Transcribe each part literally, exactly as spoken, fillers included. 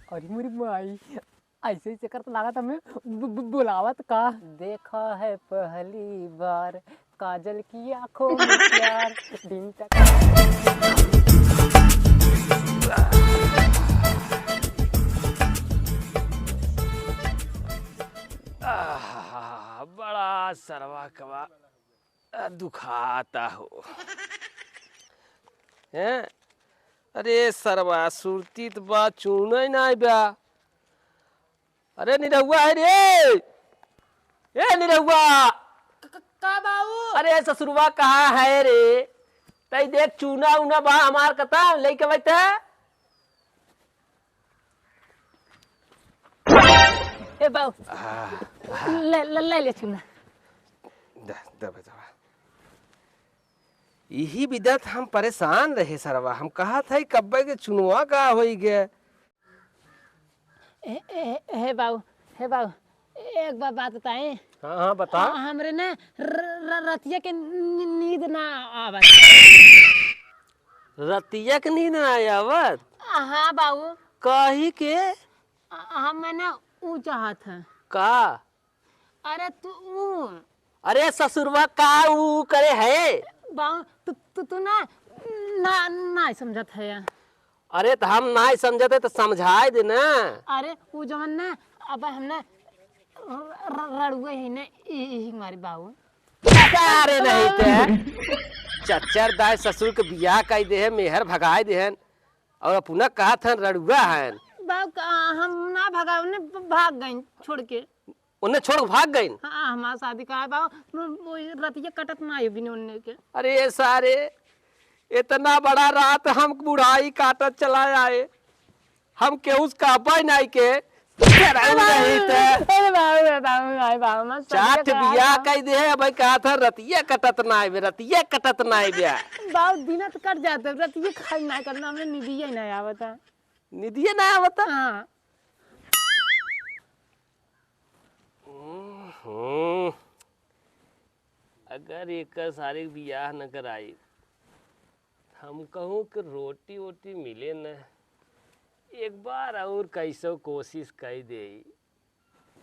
अरे मोरी माई, ऐसे ही चक्कर तो लागत हमें बु-, बु-, बुलावत का। देखा है पहली बार काजल की आंखों में प्यार, ढिंचक। आह, बड़ा सरवा कबा दुखाता हो। हैं? अरे सरवा, सुरती त बा, चूना ही नाई बा। अरे निरहुआ है रे, ए निरहुआ। क-, क-, का बाऊ? अरे ससुरवा कहाँ है रे? तई देख, चूना उना बा हमार कता, लेके बैठे। ए बाऊ, आह। ले, ले, ले, ले चूना। दे, दे बेटवा। यही बिदत हम परेशान रहे सरवा, हम कहा था कब्बे के चुनवा का होई गे। ए, ए, हे बाऊ, हे बाऊ, एक बार बात बताएं। हाँ, हाँ, बता। आ, हमरे ना र-, र-, रतिया के नी-, नींद ना आवत। रतिया के नींद ना आवत? हाँ बाऊ। काहे के? आ, हम ना ऊ चाहत है। का? अरे तू ऊ। अरे ससुरवा का ऊ करे है? बाऊ, तू, तू, तू ना, ना, ना समझत है। अरे त हम नाई समझत है त समझाए दे ना। अरे ऊ जवन ना, अब हम ना र-, र-, रड़ुए है ना, इ-, इही मारी बाऊ। अरे नहीं ते। चच्चर दाई ससुर के बियाह कई दे है, मेहर भगाए दे हैं, और अपना कहत हन रड़ुआ हन। बाऊ का हम ना भगाओ ने, भाग गइन छोड़ के। उन्हें छोड़ के भाग गइन? हाँ, हमार शादी का है बाऊ, वो, वो रतिया कटत ना है बिना उन्ने के। अरे ये सारे, इतना बड़ा रात हम बुढ़ाई काटत चला आए, हम केहू से कहबे नहीं के, तेरा ही नहीं ते। अरे बाऊ, अरे बाऊ, अरे बाऊ, मत चाट समझे बियाह कहा। कई दे है, भाई कहा था रतिया कटत ना है, रतिया कटत ना है बिया। बाऊ दिन तो कट जाते, रतिया खाई ना करना, हमें निदिया ही नहीं आवता। निदिया ना आवता? हाँ। हम्म। अगर एकर सारे बियाह न कराई, हम कहूँ कि रोटी वोटी मिले न, एक बार और कैसो कोशिश कई देई।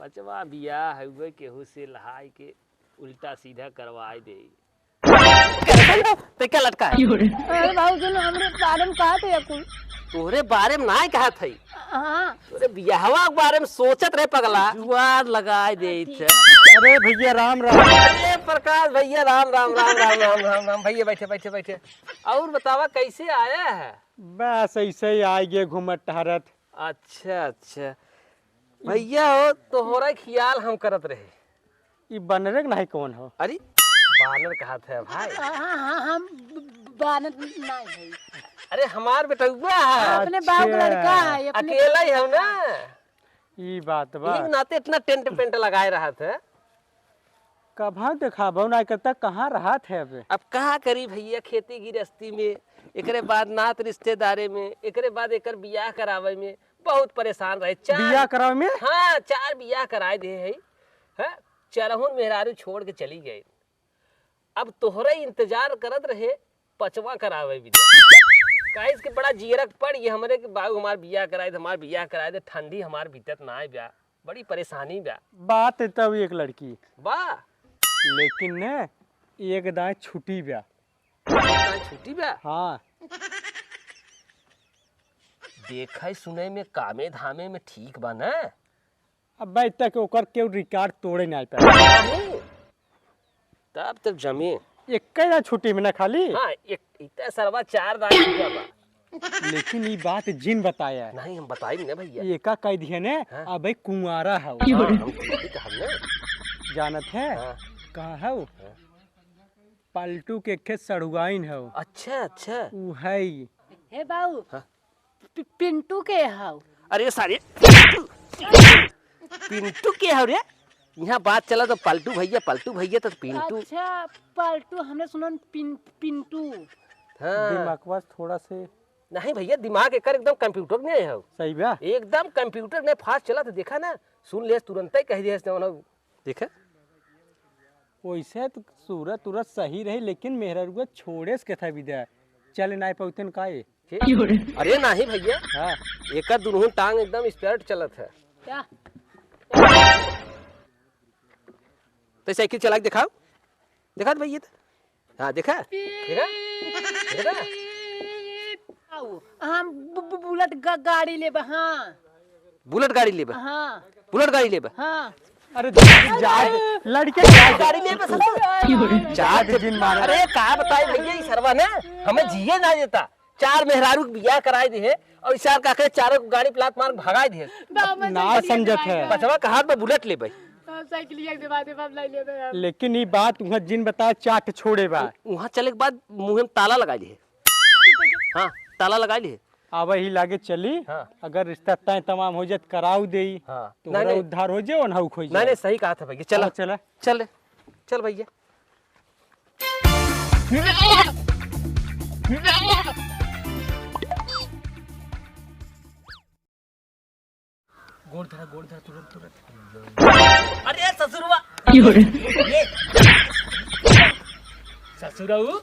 पचवा बियाह हुए केहू से लहाई के उल्टा सीधा करवाई देई। ते क्या लटका है? अरे बाबू सुन, हमरे बारे में कहा थे या कुल? तोहरे बारे में नाय कहा थे। हाँ। तोरे बियाहवा के बारे में सोचत रहे पगला। जुआर लगाए दे थे। अरे भैया राम राम। अरे प्रकाश भैया राम राम राम राम राम राम राम। भैया बैठे बैठे बैठे। और बतावा कैसे आया है? बस ऐसे ही आए गए घूमत टहरत। अच्छा अच्छा। भैया हो तोहरा ख्याल हम करत रहे। ई बानरे के नाहीं कौन हो? अरे, बानर कहा थे भाई। हाँ, हाँ, हाँ, हम ब-, ब-, बानर नाहीं है। अरे, हमार बेटउआ है। अपने बाप के अच्छा। लड़का है, अपने अकेला ही हो ना। ई बात बा। यही नाते इतना टेंट पेंट लगाए रहा थे। कब हाँ देखाबो ना करता, कहाँ रहा थे अबे? अब का करी भैया, खेती गृहस्थी में, एकरे बाद नात रिश्तेदारे में, एकरे बाद एकर बियाह करावे में बहुत परेशान रहे। चार बियाह करावे में? हाँ, चार बियाह कराए दे है। हैं? चारहुन मेहरारू छोड़ के चली गए। अब तोहरे इंतजार करत रहे, पचवा करावे बियाह। काहे कि बड़ा जियरक पड़ ये हमरे कि बाबू हमार बियाह कराए दे, हमार बियाह कराए दे, ठंडी हमार बीतत ना आए बा, बड़ी परेशानी बा। बात तब एक लड़की। बा। लेकिन ने, एक दाएं छुट्टी बा। दाएं छुट्टी बा? हाँ। देखे सुने में कामे धामे में ठीक बा ना? अबे, इतना के ओकर केहू रिकॉर्ड तोड़े नाहीं पाए। नहीं। तब तब जमे। एक ही ना छुट्टी में ना खाली? हाँ, एक, इतना सरवा चार दान छुट्टा बा। लेकिन ई बात जिन बताया है। नहीं, हम बताई ना भैया। एका कह दिया ने, हाँ। अबे कुंवारा है। हाँ, हम ठीक ही कहब ना। जानत है? हाँ। कहाँ है वो? हाँ। पलटू के खेत सड़ुआइन है वो। अच्छा, अच्छा। ऊ है ही। हे बाऊ, हाँ। पि-, पिंटू के हाउ? अरे सारे, पिंटू के हाउ रे? यहाँ बात चला तो पलटू भैया, पलटू भैया तो पिंटू। अच्छा, पलटू, हमने सुनन पिन-, पिंटू। हाँ। दिमागवा थोड़ा से नहीं भैया, दिमाग एकर एकदम कंप्यूटर नहीं है। सही बा। एकदम कंप्यूटर नहीं फास्ट चला तो देखा ना, सुन ले तुरंत ही कह दिया इसने उन्हें। देखा? वैसे तो सूरत उरत सही रही, लेकिन मेहररुआ छोड़े से कथा विदा। चल नाई पउतेन का ये? अरे नाही भइया, हाँ। एकर दुनहु टांग एकदम स्पीड चलत है। क्या? तो साइकिल चला के देखाओ, देखा तो भइया तो। हाँ, देखा? देखा? देखा? हम बु-, बु-, बुलेट गा-, गाड़ी लेबे, हाँ। बुलेट गाड़ी लेबे? हाँ। बुलेट गाड़ी लेबे? हाँ। अरे जा, लड़के जा। गाड़ी लेबे सरवा? जा जिन मारा। अरे का बताई भइया, ई सरवा ना हमें जिए ना देता। चार मेहरारू के बियाह कराई दिहे और ई सार का के चारों को गाड़ी पे लात मार भगाई दिहे। ना समझत है। बचवा कहा बा बुलेट लेबे। हाँ, साइकिलिया के दे बात है, बाप लाई लेबे हम। लेकिन ई बात उहाँ जिन बताए, चाट छोड़े बा। उ-, उहाँ चले के बाद मुँहे में ताला लगाई दिहे। हाँ, ताला लगाई दिहे। आवे ही लागे चली, हाँ। अगर रिश्ता तय तमाम हो जाए त कराऊ देई, हाँ। तोहरा उद्धार हो जाए, ओनहु खोई जाए। नहीं, सही कहा था भइया, चला। हाँ, चला। चल, चल भइया। गोड़ धरा, गोड़ धरा, तुरंत, तुरंत। अरे ससुरवा। ये। ससुरऊ,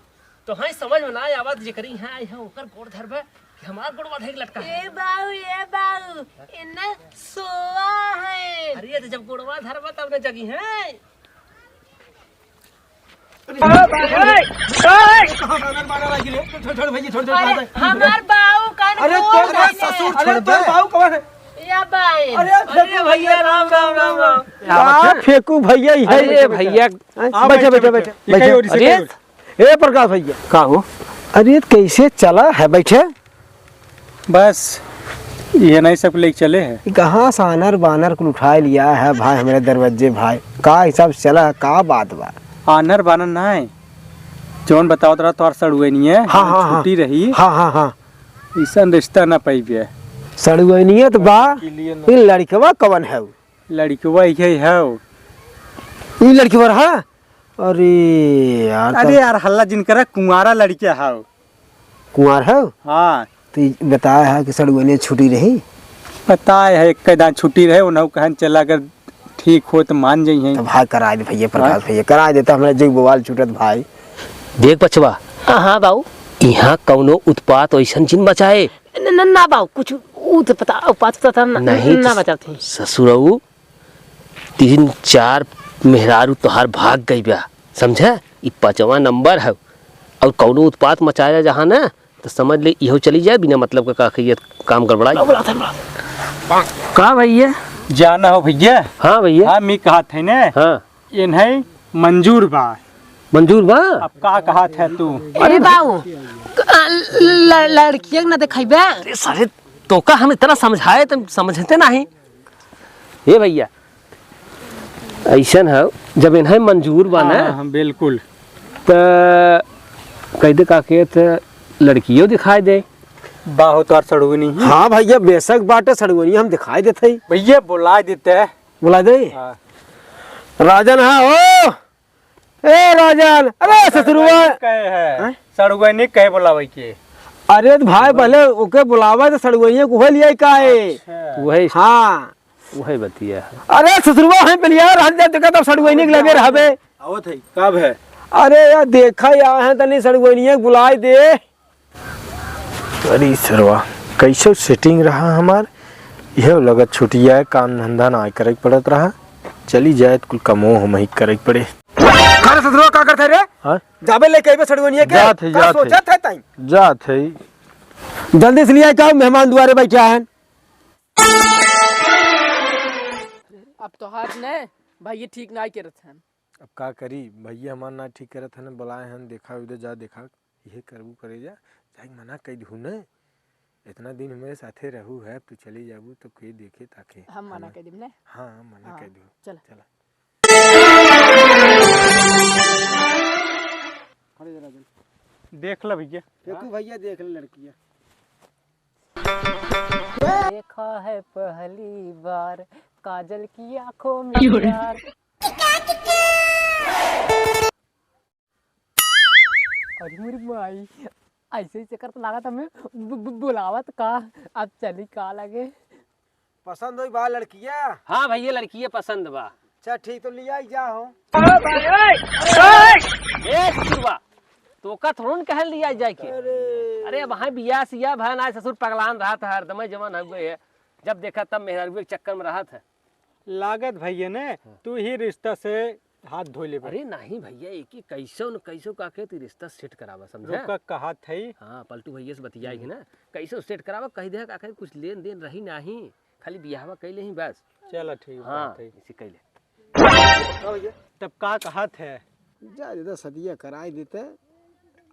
तोहई समझ में ना आवत, जेकरी यहाँ आई है, ओकर गोड़ धरबे कि हमार गोड़ बढ़े के लटका है। ए बाऊ, ए बाऊ, इन्ना सोवा है। अरे, तो जब गोड़वा धरबे, तब न जगी है। छोड़, छोड़ भइया, छोड़, छोड़, अरे, छोड़। हमार बाऊ कान अरे, खोल तोर देले। ससुर अरे, छोड़ तोर दे। बाऊ कौन है? या बाई। अरे, अरे भइया, राम, राम, राम, राम। का फेंकू भइया, ई है। अरे भइया। हाँ, बैठे, बैठे, बैठे, बैठे। बैठे। इकाई ओर से, अरे, इकाई ओर। ए प्रकाश भइया। का हो? अरे, कैसे चला है, बैठे? बस, ये नहीं सब लेके चले हैं। ई कहाँ से आनर बानर कुल उठाए लिया है भाई, हमरे दरवाजे भाई? का हिसाब से चला है, का बात बा? आनर बानर ना है, जौन बतावत रहा तोहर सड़ुआइनिया, हाँ, हाँ, हाँ। छुट्टी रही। हाँ, हाँ, हाँ। ऐसन रिश्ता ना पाइबे। सड़ुआइनिया तो बा, ई लड़कवा कवन है? लड़कवा इहे है। ई लड़कवा रहा? अरे यार, अरे तब यार, हल्ला जिन करा, कुंवारा लड़किया हाउ। कुंवार हाउ? हाँ। तो ई बताए है कि सड़ुआइनिया छुट्टी रही? बताए है, एक दान छुट्टी रहे, उन्हों कहन चला, अगर ठीक हो तो मान जइहैं। तो भाई कराए दे भइया, प्रकाश हाँ? भइया, कराए देता, हमरा जो बवाल छूटत भाई। देख बचवा। हाँ, हाँ बाऊ। इहाँ कौनो उत्पात वैसन जिन मचाए। न, न, ना बाऊ, कुछ उत्पता-, उत्पात तो था ना, नहीं ना तो बचाते। ससुरऊ, तीन चार मेहरारू तोहार भाग गई बा, समझे? ई पाँचवा नंबर है। और कौनो उत्पात मचाया जहाँ ना, तो समझ ले, इहो चली जाए, बिना मतलब का, का कहिए, काम गड़बड़ाई। का भइया? जाना हो भइया? हाँ भइया। हाँ, मी कहा थे ने। हाँ। इन्हें मंजूर बा। मंजूर बा? अब का कहा थे तू? अरे बाऊ, क-, ल-, ल-, लड़किया के ना देखाइबे? अरे सारे, तो का हम इतना समझाए, तुम समझते नहीं। ए भइया, अइसन है, जब इन्हें मंजूर बा ना, हाँ, हाँ, बिल्कुल। त कह दे का के त लड़कियों दिखाई दे। बाहो तोहार सड़ुआइनी। हाँ भइया, बेशक बाटे सड़ुआइनी, हम दिखाई देत हई। भइया, बुलाए देते। बुलाए दे? हाँ। राजन, हाँ हो। ए राजन, अरे ससुरवा। कहे है? हैं? सड़ुआइनी कहे बुलावे के? अरे तो भाई, पहले ओके बुलावा तो सड़ुआइनिया को हो लिया का है? अच्छा। वही, हाँ। वही बतिया है। अरे ससुरवा, हम पहले यार, हम जब देखा तब सड़ुआइनी के लगे रहबे। आवत है, कब है? अरे यार, देखा यार, है तनी सड़ुआइनिया के बुलाए दे। अरे सरवा, कैसे सेटिंग रहा हमार? यह लगत छुट्टिया है, काम धंधा ना करे के पड़त रहा, चली जाए तो कुल कमो हम ही करे के पड़े। अरे ससुरवा, का करत है रे? हाँ? जाबे लेके अइबे सड़ुआइनिया के? जात है, का जात है। सोचत है ताई? जात है। जल्दी से लिया, का मेहमान दुआरे बैठा है। अब तोहार ने भइया ठीक नाई करत हन। अब का करी, भइया हमार ना ठीक करत हन, बुलाए हन, देखा उधर जा देखा, इहे करबू करे जा, जाके मना कइ दहू न। इतना दिन हमरे साथे रहू है, अब तू चली जाबू तो के देखे ताके, हम है मना ना? कइ देब ने। हाँ, मना हाँ, कइ दहू। चला। चला। देख ल भइया। देखू भइया, देख ले लड़किया। देखा है पहली बार काजल की आंखों में प्यार। अरे मोरी माई, ऐसे ही चक्कर तो लागत हमें बु-, बु-, बुलावत का, अब चली का लगे। पसंद होई बा लड़किया? हाँ भइया, लड़किया पसंद बा। अच्छा ठीक, तो लिया ही जा हो। ए, सुरवा। तो का थोड़न कहल लिया जाए के। अरे। अरे, अब हाँ बियाह सियाह भय ना, ससुर पगलान रहत है, हरदम जवान हो गए है। जब देखा तब मेहरारू के चक्कर में रहत है। लागत भैया ने, हाँ। तू ही रिश्ता से हाथ धो ले बे। अरे नहीं भैया, एक ही कैसो न कैसो का के तू रिश्ता सेट करावा, समझा? रुका, कहत है। हाँ, पलटू भैया से बतियाई है ना, कैसो सेट करावा, कह दे का के कुछ लेन देन रही नहीं, खाली बियाहवा कैले ही बस। चला ठीक हाँ, बात है। इसी कैले। का भैया? तब का कहत है? जा, जा, सदिया कराई देते।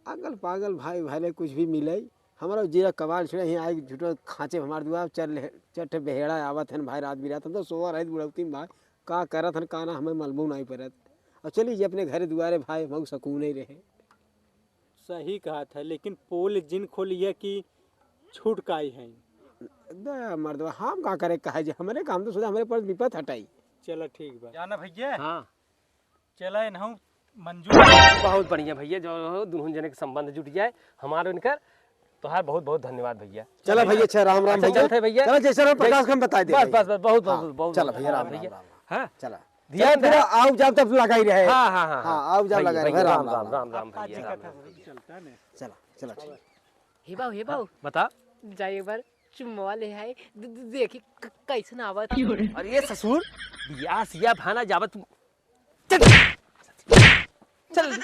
अगल पागल भाई भाई कुछ भी मिले, हमारा जीरा कबाड़ छिड़ा ही आए, झूठो खांचे हमार दुआ, चल ले, चट बेहेड़ा आवत हन भाई, रात बिरात, हम तो सोवा रहे बुढ़ौती में भाई, का करत हन, का ना, हमें मालूम नहीं परत। अब चली जे अपने घर दुआरे भाई, हम सकून ही रहे। सही कहत है, लेकिन पोल जिन खोलिए कि छूट काई है। दे मर्दवा, हम का करे कहे जे, हमरे काम तो सुधा हमरे पर विपत हटाई। चला ठीक बा। जाना भैया? हाँ। चला इनहू मंजूर। बहुत बढ़िया भैया, जो हो दुनहु जने के संबंध जुट जाए हमार इनकर, तोहार बहुत बहुत धन्यवाद भैया। चला भैया, अच्छा, राम राम अच्छा, भैया। चलते हैं भैया। चला, जैसे रहो, जय प्रकाश को हम बता दे बस, भैया। बस, बस, बहुत, हाँ, बहुत, बहुत, चला बहुत भैया, धन्यवाद राम, भैया। राम, राम। हाँ? चला। ध्यान चला, दे। फिर आओ जाओ तब लगाई रहे। हाँ, हाँ, हाँ, हाँ। हाँ, आओ जाओ भैया, लगाई रहे। भैया, राम, राम, राम, राम, राम, राम, भैया, राम, राम, भैया। चला, चला, ठीक। हेबाऊ, हेबाऊ। बता। जा एक बार चुम्मवा ले आए, द-, द-, देखी क-, कैसन आवत। अरे ससुर, बियाह सियाह भाना जावत तू। चल। चल।